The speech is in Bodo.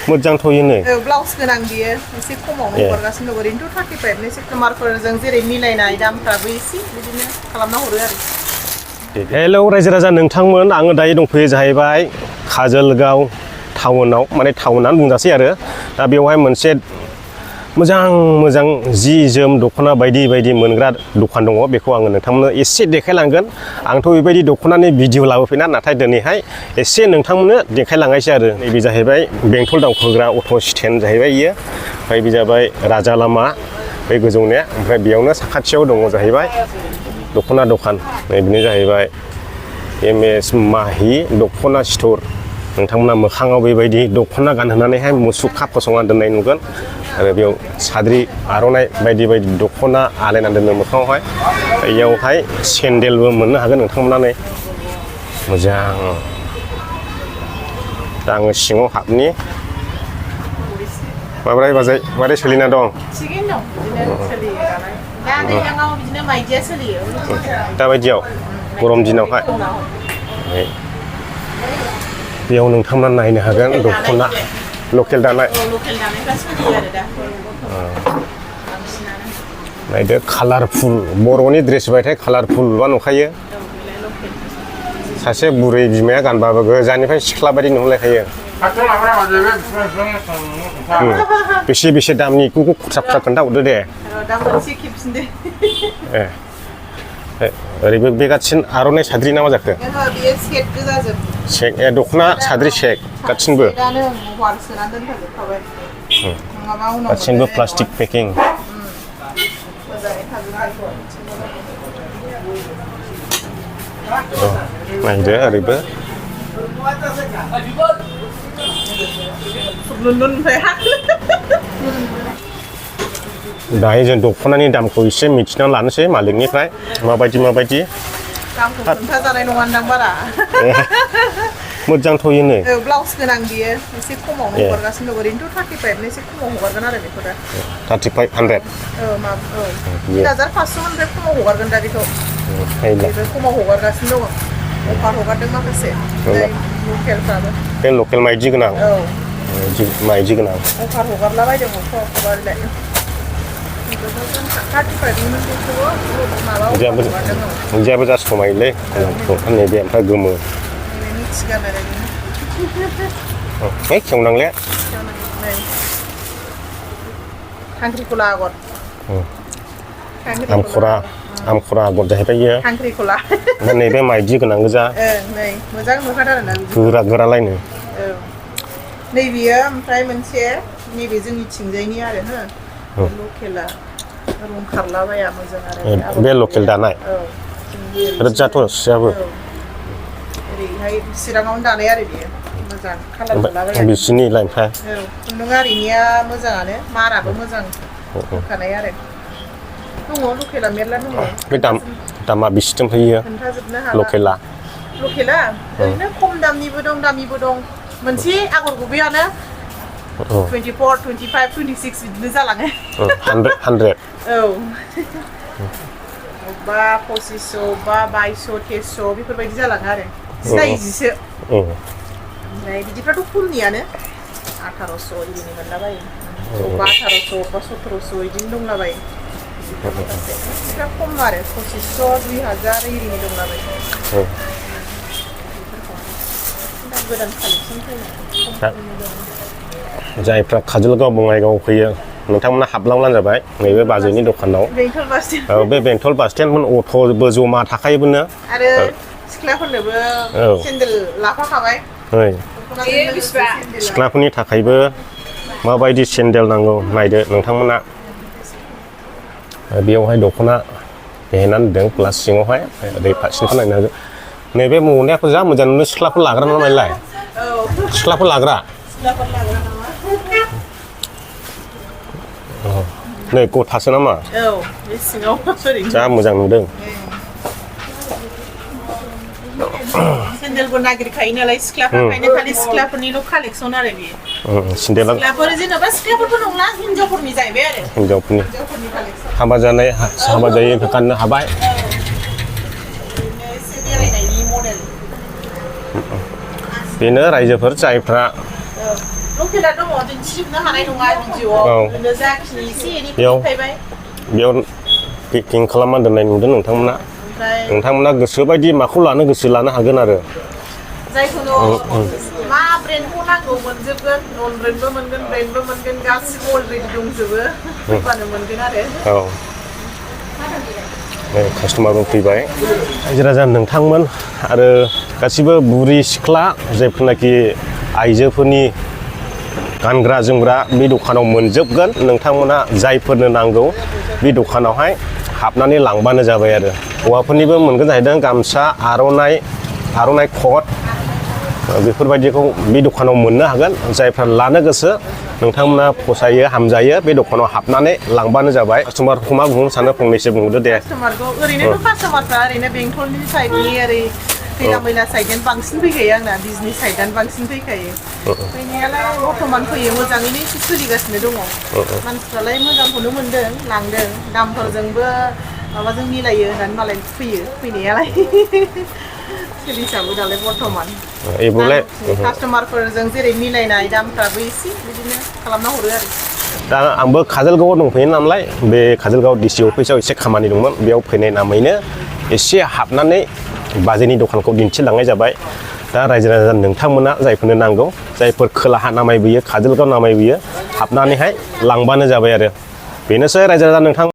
मोजां थयोनो ब्लाउस गोनां बियो एसे खमावनो हरगासिनो दं ओरैनोथ' 35 नि कास्टमारफोरजों जेरै मिलायनाय दामफ्राबो एसे बिदिनो खालामना हरो आरो हेलौ रायजो राजा नोंथांमोन आङो दायो दंफैयो जाहैबाय काजलगाव टाउनाव माने टाउनानो बुंजासै आरो दा बेवहाय मोनसे मोजां जि जोम दख'ना बायदि बायदि मोनग्रा दखान दङ बेखौ आङो नोंथांमोननो एसे देखायलांगोन आंथ' बेबायदि दख'नानि भिडिअ लाबोफैना नाथाय दिनैहाय एसे नोंथांमोननो देखायलांनायसै आरो नैबे जाहैबाय बेंटल दावखोग्रा अट' स्टेन्ड जाहैबाय इयो ओमफ्राय बे जाबाय राजा लामा बे गोजौनिया ओमफ्राय बेयावनो साखाथियाव दङ जाहैबाय दख'ना दखान बेनो जाहैबाय MS माहि दख'ना स्ट'र नोंथांमोना मोखाङाव बेबायदि दख'ना गानहोनानैहाय मुसुखा फसंना दोननाय नुगोन आरो बेयाव साद्रि आर'नाइ बायदि बायदि दख'ना आलायना दोनो मोखाङावहाय बेयावहाय सेन्देलबो मोननो हागोन नोंथांमोना नै मोजां दा आङो सिङाव हाबनि माबोरै बाजै माबोरै सोलिना दं थिगैनो दं बिदिनो सोलियो दा दैज्लाङाव बिदिनो माइदिया सोलियो दाबायदियाव गरम दिनावहाय बेयाव नोंथांमोना नायनो हागोन दख'ना लकेल दानाय नायदो कालारफुल बर'नि ड्रेस बायथाय कालारफुल बा नुखायो सासे बुरै बिमाया गानबाबो गोजाननिफ्राय सिख्ला बायदि नुहरलायखायो बेसे दामनि बेखौ खुरसा खोन्थाहरदो दे ओरैबो बेगासिनो आर'नाइ साद्रि ना मा जाखो दख'ना साद्रि सेक गासिनबो गासिनबो प्लास्टिक पेकिं नायदो ओरैबो दायो जों दख'नानि दामखौ एसे मिथिना लानोसै मालिकनिफ्राय माबायदि जानाय नङा बारा मोजां थयोनो ब्लाउस गोनां बियो एसे खमावनो हरगासिनो दं ओरैनोथ' 35 नि एसे खमाव हगारगोन आरो बेखौ दा 3500 1500 खमाव हगारगोन दा बेखौ खमाव हगारगासिनो दङ अफार हगारदों माखासे लकेलफ्राबो बे लकेल माइदि गोनां माइदि गोनां अफार हगारला बायदों हगारलाय बिदियाबो जा समायोलै नैबे ओमफ्राय गोमो खेवनांले खांख्रिखला आगर आमखरा आगर जाहैबाय इयो खांख्रिखला ओमफ्राय नैबे माइदि गोनां गोजा मोजां नुखाथारोना गोरालायनो नैबेयो ओमफ्राय मोनसे नैबे जोंनिथिंजायनि आरो लकेला रं खारलाबाया मोजां आरो बे लकेल दानाय रोजाथ' सियाबो ओरैहाय चिराङावनो दानाय आरो बेयो मोजां कालार खालाबाया बिसिनि लाइनफ्रा खुन्दुं आरिनिया मोजाङानो माराबो मोजां होखानाय आरो दङ लकेला मेरला दङ बे दामा बेसेथो फैयो खोन्थाजोबनो हाला लकेला ओरैनो खम दामनिबो दं दामिबो दं मोनसे आगर गुबैयानो 24, 25, 26 बिदिनो जालाङो 100 बा 2500 बा 2200 2300 बेफोरबायदि जालाङो आरो सिनायजिसो ओमफ्राय बिदिफ्राथ' खमनियानो 1800 इदिनि मोनलाबायो बा 1800 बा 1700 इदिनो दंलाबायो बिदिफ्रा खम आरो 2500 2000 इदिनि दंलाबायो गोदान कालेक्सन फैनाय जायफ्रा काजलगाव बङाइगाव फैयो नोंथांमोना हाबलांब्लानो जाबाय नैबे बाजैनि दखानाव बे बेंटल बास स्टेन्ड अट'बो जमा थाखायोबोनो आरो सिख्लाफोरनोबो सेन्देल लाफाखाबाय सिख्लाफोरनि थाखायबो माबायदि सेन्देल नांगौ नायदो नोंथांमोना बेयावहाय दख'ना हेनानै दोनदों प्लास सिङावहाय ओरै फारसेनिखौ नायनो हागोन नैबे मुनायाखौ जा मोजां नुनो सिख्लाफोर लाग्रा नामालाय सिख्लाफोर लाग्रा नै गथासो नामा जा मोजां नुदों सेन्देलबो नागिरखायो नालाय सिख्लाफोरखायनो खालि सिख्लाफोरनिल' कालेक्सन आरो बेयो सिख्लाफोर जेनेबा सिख्लाफोरबो नंला हिनजावफोरनि जाहैबाय आरो हिनजावफोरनि हाबा जानाय हाबा जायै गाननो हाबाय बेनो रायजोफोर जायफ्रा लकेला दङ दिन्थिजोबनो हानाय नङा भिडिअ'आव ओरैनो जाखिनि एसे एनै देखायबाय बेयाव पेकिं खालामना दोननाय नुदों नोंथांमोना ओमफ्राय नोंथांमोना गोसो बायदि माखौ लानो गोसो लानो हागोन आरो जायखुनु मा ब्रेन्डखौ नांगौ मोनजोबगोन नन ब्रेन्डबो मोनगोन ब्रेन्डबो मोनगोन गासिबो अलरेडि दंजोबो फैबानो मोनगोन आरो कास्टमारबो फैबाय रायजो राजा नोंथांमोन आरो गासिबो बुरि सिख्ला जायफोरनाखि आइजोफोरनि गानग्रा जोमग्रा बे दखानाव मोनजोबगोन नोंथांमोना जायफोरनो नांगौ बे दखानावहाय हाबनानै लांबानो जाबाय आरो हौवाफोरनिबो मोनगोन जाहैदों गामसा आर'नाइ कट बेफोरबायदिखौ बे दखानाव मोननो हागोन जायफ्रा लानो गोसो नोंथांमोना फसायो हामजायो बे दखानाव हाबनानै लांबानो जाबाय कास्टमारखौ मा बुंनो सानो फंनैसो बुंहरदो दे कास्टमारखौ ओरैनोथ' कास्टमारफ्रा ओरैनो बेंटलनि साइडनि ओरै खैला मैला साइडआनो बांसिन फैखायो आंना बिजनि साइडआनो बांसिन फैखायो फैनायालाय बर्थमान फैयो मोजाङैनो एसे सोलिगासिनो दङ मानसिफ्रालाय मोजांखौनो मोनदों लांदों दामफोरजोंबो माबाजों मिलायो होननानै मालाय फैयो फैनायालाय सोलिसाबो दालाय बर्थमान कास्टमारफोरजों जेरै मिलायनाय दामफ्राबो एसे बिदिनो खालामना हरो आरो दा आंबो काजलगावआव दंफैयो नालाय बे काजलगाव डिसि अफिसाव एसे खामानि दंमोन बेयाव फैनाय नामैनो एसे हाबनानै बाजैनि दखानखौ दिन्थिलांनाय जाबाय दा रायजो राजा नोंथांमोना जायफोरनो नांगौ जायफोर खोलाहा नामायबोयो काजलगाव नामायबोयो हाबनानैहाय लांबानो जाबाय आरो बेनोसै रायजो राजा नोंथां